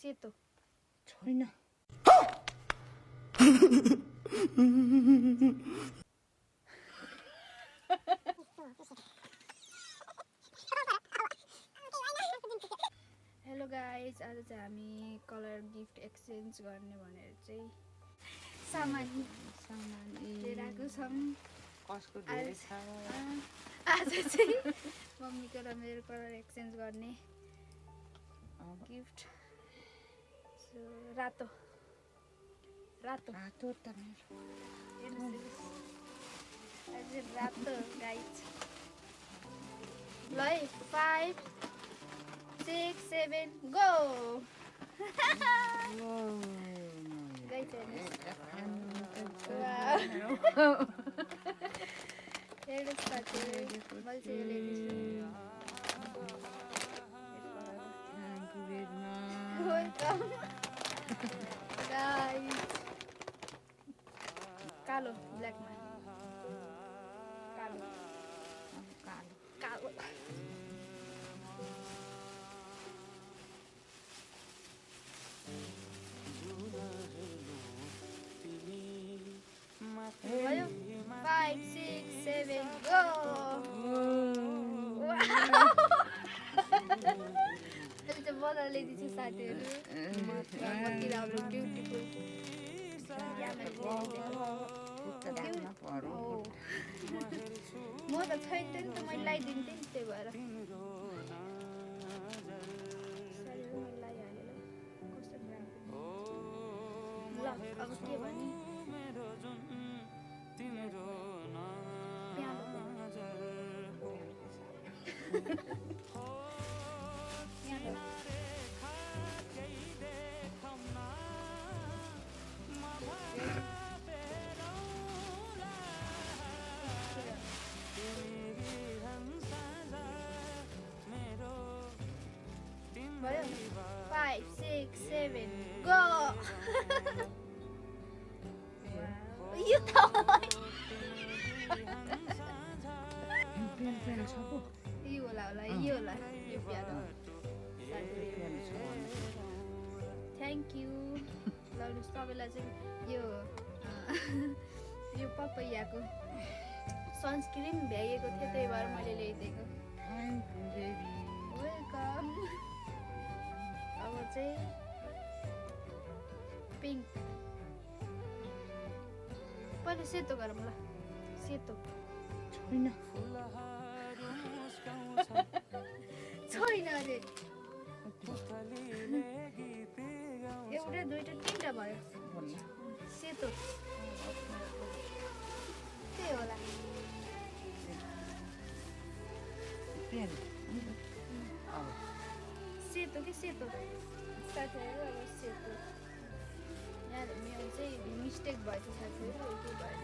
सेतो छैन hello guys, आज चाहिँ हामी कलर गिफ्ट एक्सचेन्ज गर्ने भनेर चाहिँ सामान लिएर आएको छौँ। कसको धेरै छ आज चाहिँ मम्मीको र मेरो कलर एक्सचेन्ज गर्ने गिफ्ट। सो रातो रातो रातो त मेरो आज रातो गाइज। ल है 5 6 7 गो। गाइज हेर्नुहोस् साथीहरू, मैले चाहिँ यो ल्याइदिन्छु। Welcome guys. कालो ब्ल्याकमा कालो कालो भयो 5 6 7 गो। अहिले चाहिँ बजार ल्याइदिन्छु साथीहरू। मतिर हाम्रो ब्युटिफुल म त छैन नि त, मैले लगाइदिन्थेँ नि, त्यही भएर साथीहरू मैले लगाइहालेँ। कस्तो राम्रो। ल अब के भने भयो 5 6 7 गो। यो त यो होला यो होला यो प्यारो। Thank you. लग्नुहोस् तपाईँलाई चाहिँ यो पपैयाको सनस्क्रिन भ्याइएको थियो, त्यही भएर मैले ल्याइदिएको। वेलकम। अब चाहिँ पिङ्क। पहिला सेतो गरौँ ल। सेतो छैन छैन अरे एउटा दुईटा तिनटा भयो। सेतो त्यही होला। सेतो कि सेतो साथीहरू। अब सेतो यहाँ मेरो चाहिँ मिस्टेक भएछ साथीहरू, केही भएन।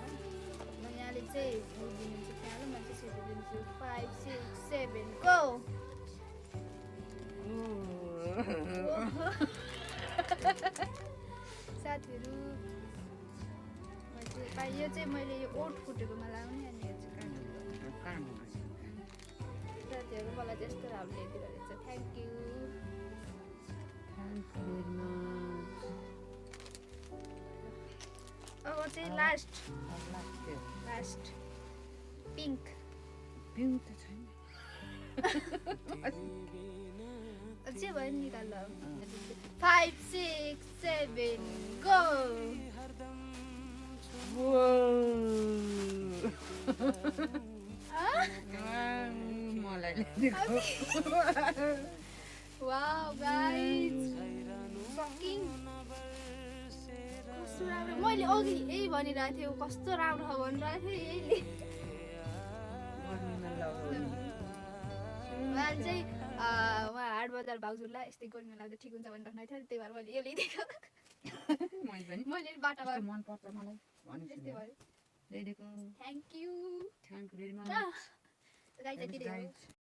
म यहाँले चाहिँ फुल दिनुहुन्छ त्यहाँ, म चाहिँ सेतो दिन्छु। 5 6 7 गो। साथीहरू यो चाहिँ मैले यो ओठ फुटेकोमा लाउने, अनि यो चाहिँ काट्नु। साथीहरू मलाई त्यस्तो राम्रो ल्याइदिनु रहेछ, थ्याङ्क यू। अब चाहिँ लास्ट पिङ्क। पिङ्क त छैन जे भयो निकाल्नु। 5 6 7 गो। मलाई वाउ गाइज, सकिङ कस्तो राम्रो। मैले अघि यही भनिरहेको थिएँ, कस्तो राम्रो छ भनिरहेको थिएँ। यहीले उहाँले चाहिँ उहाँ हाटबजार भाउजूलाई यस्तै गर्नु लाग्दा ठिक हुन्छ भनिराख्नु भएको थियो, त्यही भएर मैले यो ल्याइदिएको। मैले बाटामा मन पर्छ मलाई त्यस्तै भयो। ल्याइदिएको। Thank you thank you very much guys.